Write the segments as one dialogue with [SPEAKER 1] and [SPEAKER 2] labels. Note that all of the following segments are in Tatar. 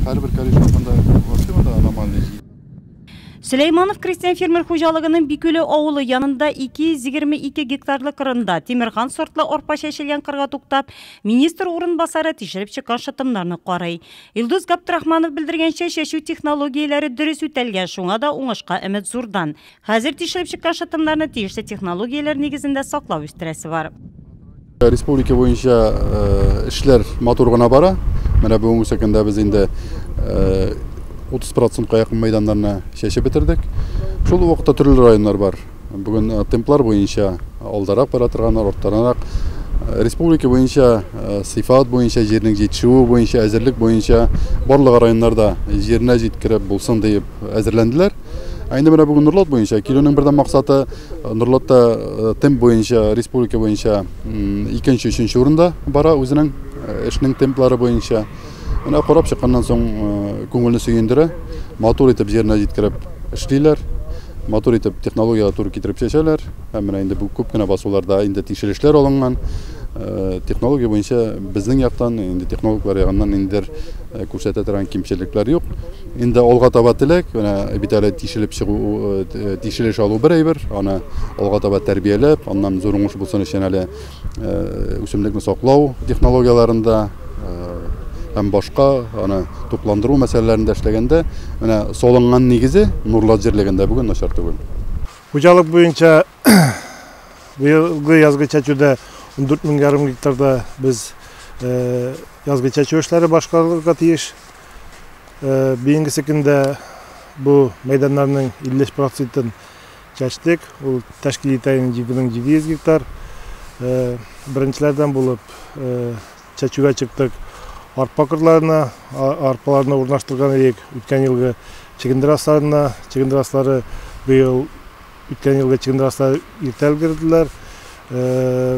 [SPEAKER 1] Һәрбер корешокында вообще монда аномальный.
[SPEAKER 2] Сөләйманов крестьян-фермер хуҗалыгының Бикүле авылы янында 222 гектарлы кырында Тимерхан сортлы арпа чәчелгән кырга туктап, министр урынбасары тишелеп чыккан шытымнарны карый. Илдус Габдрахманов белдергәнчә, чәчү технологияләре дөрес үтәлгән, шуңа да уңышка өмет зурдан. Хәзер тишелеп чыккан шытымнарны тиешле технологияләр нигезендә саклап үстерәсе бар.
[SPEAKER 1] Республика буенча эшләр матур гына бара. Менә бүгенге көндә без инде 30%-ка якын мәйданнарны чәчеп бетердек. Шул ук вакытта төрле районнар бар. Бүген темплар буенча алдарак бара торганнар, арттарак. Республика буенча сыйфат буенча, җирнең җитешүе буенча, әзерлек буенча барлык районнарда җиренә җиткереп булсын диеп әзерләнделәр. Ә инде менә бүген Нурлат буенча килүнең бердән максаты Нурлатта темп буенча, республика буенча икенче, өченче урында бара үзенең эшнең темплары буенча. Менә карап чыкканнан соң күңелне сөендерә. Матур итеп җиренә җиткереп эшлиләр. Матур итеп технологиягә туры китереп чәчәләр. Һәм менә инде бу күп кенә басуларда инде тикшерешләр алынган. Технология буенча безнең яктан, инде технологлар ягыннан ниндидер күрсәтә торган кимчелекләр юк. Инде алга таба теләк, менә бит әле тишелеп чыгу, тишелеш алу бер әйбер, аны алга таба тәрбияләп, аннан зур уңыш булсын өчен әле үсемлекне саклау технологияләрендә һәм башка аны тукландыру мәсьәләләрендә эшләгәндә, менә салынган нигезе Нурлат җирлегендә бүген начар түгел.
[SPEAKER 3] Хуҗалык буенча быелгы язгы чәчүдә 14 мең ярым гектарда без язгы чәчү эшләре башкарылырга тиеш. Бүгенге көндә бу мәйданнарның 53%-ын чәчтек. Ул тәшкил итә 7700 гектар. Беренчеләрдән булып чәчүгә чыктык. Арпа кырларына, арпаларны урнаштырган идек. Үткән елгы чөгендер асларына, чөгендер аслары быел үткән елгы чөгендер аслары иртә өлгерделәр.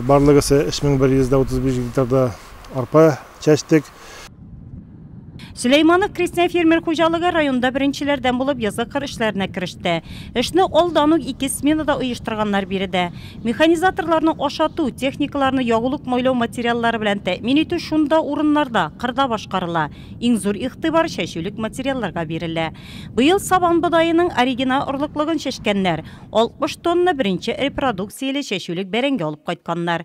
[SPEAKER 3] Барлыгысы 3135 гектарда арпа чәчтек.
[SPEAKER 2] Сөләйманов крестьян-фермер хуҗалыгы районда беренчеләрдән булып язгы кыр эшләренә кереште. Эшне алдан ук ике сменада оештырганнар биредә. Механизаторларны ашату, техникаларны ягулык майлау материаллары белән тәэмин итү шунда урыннарда, кырда башкарыла. Иң зур игътибар чәчүлек материалларга бирелә. Быел сабан бодаеның оригинал орлыклыгын чәчкәннәр. 60 тонна беренче репродукцияле чәчүлек бәрәңге алып кайтканнар.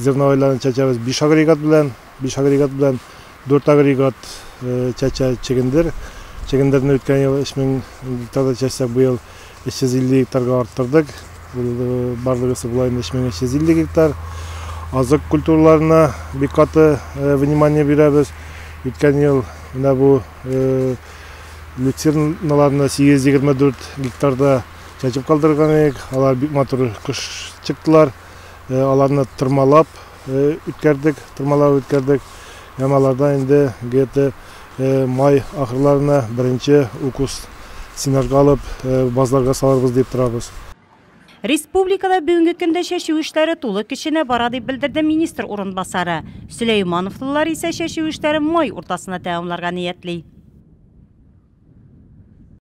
[SPEAKER 3] Зерновойларны чәчәбез 5 агрегат белән, 5 агрегат белән 4 агрегат чәчә чөгендер. Чөгендерне үткән ел 3000 гектарда чәчсәк, быел 350 гектарга арттырдык. Барлыгысы болай 3350 гектар. Азык культураларына бик каты внимание бирәбез. Үткән ел менә бу люцерналарны 824 гектарда чәчеп калдырган идек. Алар бик матур кыш чыктылар. Аларны тырмалап үткәрдек, тырмалап үткәрдек. Һәм алардан инде где-то май ахырларына беренче укус сенажга алып базларга салырбыз дип торабыз.
[SPEAKER 2] Республикада бүгенге көндә чәчү эшләре тулы көченә бара дип белдерде министр урынбасары. Сөләймановлылар исә чәчү эшләрен май уртасына тәмамларга ниятли.